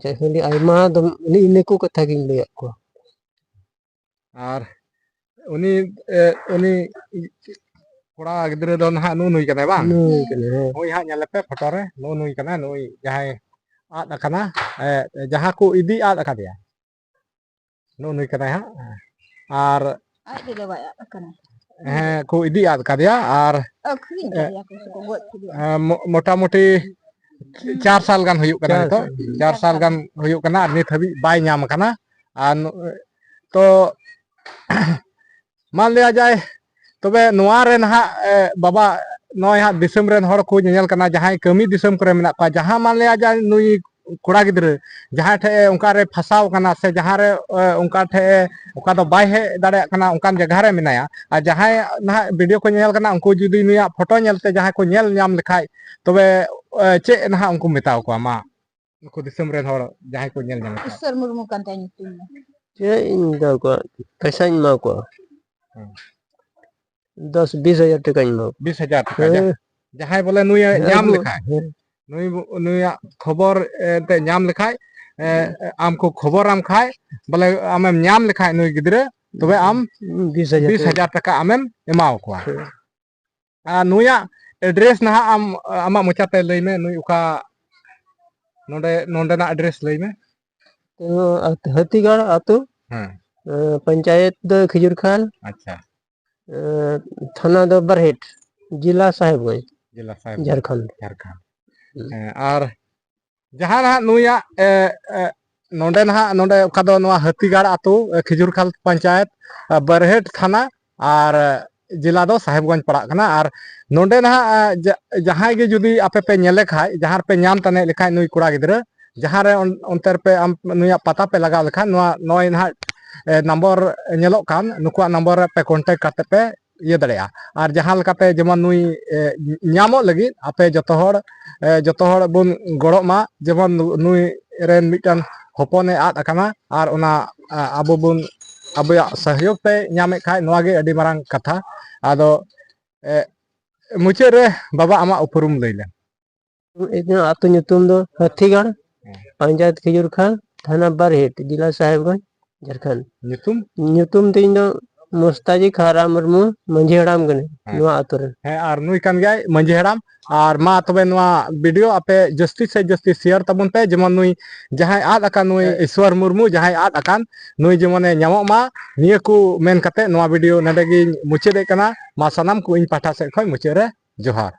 ᱡᱟᱭᱦᱳᱠ, ᱟᱹᱰᱤ ᱟᱭᱢᱟ ᱫᱚ ᱱᱤ-, ᱤᱱᱟᱹ ᱠᱚ ᱠᱟᱛᱷᱟ ᱜᱤᱧ ᱞᱟᱹᱭᱟᱫ ᱠᱚᱣᱟ᱾ ᱟᱨ ᱩᱱᱤ, ᱮ, ᱩᱱᱤ ᱠᱚᱲᱟ ᱜᱤᱫᱽᱨᱟᱹ ᱫᱚ ᱱᱟᱦᱟᱜ ᱱᱩᱜᱼᱩ ᱱᱩᱭ ᱠᱟᱱᱟᱭ ᱵᱟᱝ? ᱱᱩᱭ ᱠᱟᱱᱟᱭ, ᱦᱮᱸ᱾ ᱦᱳᱭ ᱦᱟᱸᱜ, ᱧᱮᱞᱮᱯᱮ ᱯᱷᱳᱴᱳ ᱨᱮ, ᱱᱩᱜᱼᱩ ᱱᱩᱭ ᱠᱟᱱᱟᱭ, ᱱᱩᱭ ᱡᱟᱦᱟᱸᱭ ᱟᱫ ᱟᱠᱟᱱᱟ, ᱮ, ᱡᱟᱦᱟᱸ ᱠᱚ ᱤᱫᱤ ᱟᱫ ᱟᱠᱟᱫᱮᱭᱟ, ᱱᱩᱜᱼᱩ ᱱᱩᱭ ᱠᱟᱱᱟᱭ ᱦᱟᱸᱜ᱾ ᱟᱨ ᱟᱡ ᱛᱮᱫᱚ ᱵᱟᱭ ᱟᱫ ᱟᱠᱟᱱᱟ᱾ ᱦᱮᱸ, ᱠᱚ ᱤᱫᱤ ᱟᱫ ᱠᱟᱫᱮᱭᱟ᱾ ᱟᱨ ᱟᱹᱠᱷᱨᱤᱧ ᱠᱟᱫᱮᱭᱟ ᱠᱚ ᱥᱮ ᱠᱚ ᱜᱚᱡ ᱠᱮᱫᱮᱭᱟ? ᱮ, ᱢᱚ-, ᱢᱚᱴᱟᱢᱩᱴᱤ ᱦᱩᱸ᱾ ᱪᱟᱨ ᱥᱟᱞ ᱜᱟᱱ ᱦᱩᱭᱩᱜ ᱠᱟᱱᱟ᱾ ᱪᱟᱨ ᱱᱤᱛᱚᱜ ᱥᱟᱞ᱾ ᱪᱟᱨ ᱥᱟᱞ ᱜᱟᱱ ᱦᱩᱭᱩᱜ ᱠᱟᱱᱟ, ᱟᱨ ᱱᱤᱛ ᱦᱟᱹᱵᱤᱡ ᱵᱟᱭ ᱧᱟᱢ ᱟᱠᱟᱱᱟ᱾ ᱟᱨ ᱱᱚ-, ᱛᱚ ᱢᱟᱱ ᱞᱤᱭᱟ ᱡᱟᱭ, ᱛᱚᱵᱮ ᱱᱚᱣᱟ ᱨᱮ ᱱᱟᱦᱟᱜ, ᱮ, ᱵᱟᱵᱟ, ᱱᱚᱜᱼᱚᱭ ᱦᱟᱸᱜ ᱫᱤᱥᱚᱢ ᱨᱮᱱ ᱦᱚᱲ ᱠᱚ ᱧᱮᱧᱮᱞ ᱠᱟᱱᱟ, ᱡᱟᱦᱟᱸᱭ ᱠᱟᱹᱢᱤ ᱫᱤᱥᱚᱢ ᱠᱚᱨᱮ ᱢᱮᱱᱟᱜ ᱠᱚᱣᱟ, ᱡᱟᱦᱟᱸ ᱢᱟᱱ ᱞᱤᱭᱟ ᱡᱟᱭ ᱱᱩᱭ ᱠᱚᱲᱟ ᱜᱤᱫᱽᱨᱟᱹ ᱡᱟᱦᱟᱸ ᱴᱷᱮᱡ ᱮ ᱚᱱᱠᱟ ᱨᱮ ᱯᱷᱟᱸᱥᱟᱣ ᱠᱟᱱᱟ ᱥᱮ ᱡᱟᱦᱟᱸ ᱨᱮ, ᱮ, ᱚᱱᱠᱟ ᱴᱷᱮᱡ ᱮ, ᱚᱠᱟ ᱫᱚ ᱵᱟᱭ ᱦᱮᱡ ᱫᱟᱲᱮᱭᱟᱜ ᱠᱟᱱᱟ, ᱚᱱᱠᱟᱱ ᱡᱟᱭᱜᱟ ᱨᱮ ᱢᱮᱱᱟᱭᱟ, ᱟᱨ ᱡᱟᱦᱟᱸᱭ ᱱᱟᱦᱟᱜ ᱵᱷᱤᱰᱤᱭᱳ ᱠᱚ ᱧᱮᱧᱮᱞ ᱠᱟᱱᱟ, ᱩᱱᱠᱩ ᱡᱩᱫᱤ ᱱᱩᱭᱟᱜ ᱯᱷᱳᱴᱳ ᱧᱮᱞᱛᱮ ᱡᱟᱦᱟᱸᱭ ᱠᱚ ᱧᱮᱞ ᱧᱟᱢ ᱞᱮᱠᱷᱟᱡ, ᱛᱚᱵᱮ, ᱮ, ᱪᱮᱫ ᱱᱟᱦᱟᱜ ᱩᱱᱠᱩ ᱢᱮᱛᱟᱣ ᱠᱚᱣᱟ? ᱢᱟ, ᱱᱩᱠᱩ ᱫᱤᱥᱚᱢ ᱨᱮᱱ ᱦᱚᱲ ᱡᱟᱦᱟᱸᱭ ᱠᱚ ᱧᱮᱞ ᱧᱟᱢ ᱞᱮᱠᱷᱟᱡ᱾ ᱤᱥᱥᱚᱨ ᱢᱩᱨᱢᱩ ᱠᱟᱱ ᱛᱟᱭᱟ ᱧᱩᱛᱩᱢ ᱫᱚ᱾ ᱪᱮᱫ ᱤᱧ ᱢᱮᱛᱟ ᱠᱚᱣᱟ? ᱯᱚᱭᱥᱟᱧ ᱮᱢᱟ ᱠᱚᱣᱟ᱾ ᱦᱮᱸ᱾ ᱫᱚᱥ ᱵᱤᱥ ᱦᱟᱡᱟᱨ ᱴᱟᱠᱟᱧ ᱮᱢᱟ ᱠᱚᱣᱟ᱾ ᱵᱤᱥ ᱦᱟᱡᱟᱨ ᱴᱟᱠᱟ, ᱦᱮᱸ᱾ ᱡᱟ-, ᱡᱟᱦᱟᱸᱭ ᱵᱚᱞᱮ ᱱᱩᱭᱮ ᱦᱮᱸ, ᱧᱟᱢ ᱟᱹᱜᱩ, ᱞᱮᱠᱷᱟᱡ, ᱦᱮᱸ᱾ ᱱᱩᱭ ᱵᱚ-, ᱱᱩᱭᱟᱜ ᱠᱷᱚᱵᱚᱨ, ᱮ, ᱮᱱᱛᱮ ᱧᱟᱢ ᱞᱮᱠᱷᱟᱡ, ᱮ, ᱦᱮᱸ᱾ ᱟᱢ ᱠᱚ ᱠᱷᱚᱵᱚᱨᱟᱢ ᱠᱷᱟᱡ, ᱵᱚᱞᱮ ᱟᱢᱮᱢ ᱧᱟᱢ ᱞᱮᱠᱷᱟᱡ ᱱᱩᱭ ᱜᱤᱫᱽᱨᱟᱹ, ᱛᱚᱵᱮ ᱟᱢ ᱵᱤᱥ ᱦᱟᱡᱟᱨ ᱵᱤᱥ ᱦᱟᱡᱟᱨ ᱴᱟᱠᱟ ᱟᱢᱮᱢ ᱮᱢᱟᱣ ᱠᱚᱣᱟ᱾ ᱦᱮᱸ᱾ ᱟᱨ ᱱᱩᱭᱟᱜ ᱮᱰᱨᱮᱥ ᱱᱟᱦᱟᱜ ᱟᱢ, ᱟᱢᱟᱜ ᱢᱚᱪᱟᱛᱮ ᱞᱟᱹᱭ ᱢᱮ, ᱱᱩᱭ ᱚᱠᱟ, ᱱᱚᱰᱮ, ᱱᱚᱰᱮᱱᱟᱜ ᱮᱰᱨᱮᱥ ᱞᱟᱹᱭ ᱢᱮ᱾ ᱛᱚ, ᱟᱛ-, ᱦᱟᱹᱛᱤᱜᱟᱲ ᱟᱛᱳ, ᱦᱮᱸ᱾ ᱮ, ᱯᱚᱧᱪᱟᱭᱮᱛ ᱫᱚ ᱠᱷᱤᱡᱩᱨ ᱠᱷᱟᱞ, ᱟᱪᱪᱷᱟ᱾ ᱮ, ᱛᱷᱟᱱᱟ ᱫᱚ ᱵᱟᱨᱦᱮᱴ, ᱡᱮᱞᱟ ᱥᱟᱦᱮᱵᱽᱜᱚᱸᱡᱽ, ᱡᱮᱞᱟ ᱥᱟᱦᱮᱵᱽᱜᱚᱸᱡᱽ, ᱡᱷᱟᱲᱠᱷᱚᱸᱰ᱾ ᱡᱷᱟᱲᱠᱷᱚᱸᱰ᱾ ᱦᱩᱸ᱾ ᱦᱮᱸ, ᱟᱨ ᱡᱟᱦᱟᱸ ᱱᱟᱦᱟᱜ ᱱᱩᱭᱟᱜ, ᱮ, ᱮ, ᱱᱚᱰᱮ ᱱᱟᱦᱟᱜ, ᱱᱚᱰᱮ ᱚᱠᱟ ᱫᱚ ᱱᱚᱣᱟ ᱦᱟᱹᱛᱤᱜᱟᱲ ᱟᱛᱳ, ᱮ, ᱠᱷᱤᱡᱩᱨ ᱠᱷᱟᱞ ᱯᱚᱧᱪᱟᱭᱮᱛ, ᱮ, ᱵᱟᱨᱦᱮᱴ ᱛᱷᱟᱱᱟ, ᱟᱨ, ᱮ, ᱡᱮᱞᱟ ᱫᱚ ᱥᱟᱦᱮᱵᱽᱜᱚᱸᱡᱽ ᱯᱟᱲᱟᱜ ᱠᱟᱱᱟ᱾ ᱟᱨ ᱱᱚᱰᱮ ᱱᱟᱦᱟᱜ, ᱮ, ᱡᱟ-, ᱡᱟᱦᱟᱸᱭ ᱜᱮ ᱡᱩᱫᱤ ᱟᱯᱮ ᱯᱮ ᱧᱮᱞᱮ ᱠᱷᱟᱡ, ᱡᱟᱦᱟᱸ ᱨᱮᱯᱮ ᱧᱟᱢ ᱛᱟᱱᱮ ᱞᱮᱠᱷᱟᱡ ᱱᱩᱭ ᱠᱚᱲᱟ ᱜᱤᱫᱽᱨᱟᱹ, ᱡᱟᱦᱟᱸ ᱨᱮ ᱚᱱ-, ᱚᱱᱛᱮ ᱨᱮᱯᱮ ᱟᱢ ᱱᱩᱭᱟᱜ ᱯᱟᱛᱟ ᱯᱮ ᱞᱟᱜᱟᱣ ᱞᱮᱠᱷᱟᱱ, ᱱᱚᱣᱟ ᱱᱚᱜᱼᱚᱭ ᱱᱟᱦᱟᱜ, ᱮ, ᱱᱟᱢᱵᱚᱨ ᱧᱮᱞᱚᱜ ᱠᱟᱱ, ᱱᱩᱠᱩᱣᱟᱜ ᱱᱟᱢᱵᱚᱨ ᱨᱮ ᱯᱮ ᱠᱚᱱᱴᱮᱠᱴ ᱠᱟᱛᱮ ᱯᱮ ᱤᱭᱟᱹ ᱫᱟᱲᱮᱭᱟᱜᱼᱟ᱾ ᱟᱨ ᱡᱟᱦᱟᱸ ᱞᱮᱠᱟᱛᱮ ᱡᱮᱢᱚᱱ ᱱᱩᱭ, ᱮ, ᱧᱟᱢᱚᱜ ᱞᱟᱹᱜᱤᱫ ᱟᱯᱮ ᱡᱚᱛᱚ ᱦᱚᱲ, ᱮ, ᱡᱚᱛᱚ ᱦᱚᱲ ᱵᱚᱱ ᱜᱚᱲᱚᱜ ᱢᱟ, ᱡᱮᱢᱚᱱ ᱱᱩ-, ᱱᱩᱭ ᱨᱮᱱ ᱢᱤᱫᱴᱟᱝ ᱦᱚᱯᱚᱱᱮ ᱟᱫ ᱟᱠᱟᱱᱟ, ᱟᱨ ᱚᱱᱟ, ᱟ-, ᱟᱵᱚ ᱵᱚᱱ, ᱟᱵᱚᱭᱟᱜ ᱥᱚᱦᱭᱳᱜᱽ ᱛᱮ ᱧᱟᱢᱮᱫ ᱠᱷᱟᱡ, ᱱᱚᱣᱟ ᱜᱮ ᱟᱹᱰᱤ ᱢᱟᱨᱟᱝ ᱠᱟᱛᱷᱟ᱾ ᱟᱫᱚ, ᱮ, ᱢᱩᱪᱟᱹᱫ ᱨᱮ ᱵᱟᱵᱟ, ᱟᱢᱟᱜ ᱩᱯᱨᱩᱢ ᱞᱟᱹᱭ ᱞᱮᱢ᱾ ᱤᱧᱟᱹᱜ ᱟᱹᱛᱩ ᱧᱩᱛᱩᱢ ᱫᱚ ᱦᱟᱹᱛᱤᱜᱟᱲ, ᱦᱮᱸ᱾ ᱯᱚᱧᱪᱟᱭᱮᱛ ᱠᱷᱤᱡᱩᱨ ᱠᱷᱟᱞ, ᱛᱷᱟᱱᱟ ᱵᱟᱨᱦᱮᱴ, ᱡᱮᱞᱟ ᱥᱟᱦᱮᱵᱽᱜᱚᱸᱡᱽ, ᱡᱷᱟᱲᱠᱷᱚᱸᱰ᱾ ᱧᱩᱛᱩᱢ? ᱧᱩᱛᱩᱢ ᱛᱤᱧ ᱫᱚ ᱢᱩᱥᱛᱟᱡᱤ ᱠᱷᱟᱨᱟ ᱢᱩᱨᱢᱩ, ᱢᱟᱹᱡᱷᱤ ᱦᱟᱲᱟᱢ ᱠᱟᱹᱱᱟᱹᱧ ᱦᱮᱸ᱾ ᱱᱚᱣᱟ ᱟᱛᱳ ᱨᱮᱱ᱾ ᱦᱮᱸ, ᱟᱨ ᱱᱩᱭ ᱠᱟᱱ ᱜᱮᱭᱟᱭ ᱢᱟᱹᱡᱷᱤ ᱦᱟᱲᱟᱢ᱾ ᱟᱨ ᱢᱟ ᱛᱚᱵᱮ ᱱᱚᱣᱟ ᱵᱷᱤᱰᱤᱭᱳ ᱟᱯᱮ ᱡᱟᱹᱥᱛᱤ ᱥᱮ ᱡᱟᱹᱥᱛᱤ ᱥᱮᱭᱟᱨ ᱛᱟᱵᱚᱱ ᱯᱮ, ᱡᱮᱢᱚᱱ ᱱᱩᱭ ᱡᱟᱦᱟᱸᱭ ᱟᱫ ᱟᱠᱟᱱ, ᱱᱩᱭ ᱤᱥᱣᱚᱨ ᱢᱩᱨᱢᱩ ᱡᱟᱦᱟᱸᱭ ᱟᱫ ᱟᱠᱟᱱ, ᱱᱩᱭ ᱡᱮᱢᱚᱱᱮ ᱧᱟᱢᱚᱜ ᱢᱟ᱾ ᱱᱤᱭᱟᱹ ᱠᱚ ᱢᱮᱱ ᱠᱟᱛᱮ ᱱᱚᱣᱟ ᱵᱷᱤᱰᱤᱭᱳ ᱱᱚᱰᱮ ᱜᱤᱧ ᱢᱩᱪᱟᱹᱫᱮᱫ ᱠᱟᱱᱟ᱾ ᱢᱟ ᱥᱟᱱᱟᱢ ᱠᱚ ᱤᱧ ᱯᱟᱦᱴᱟ ᱥᱮᱫ ᱠᱷᱚᱱ ᱢᱩᱪᱟᱹᱫ ᱨᱮ ᱡᱚᱦᱟᱨ᱾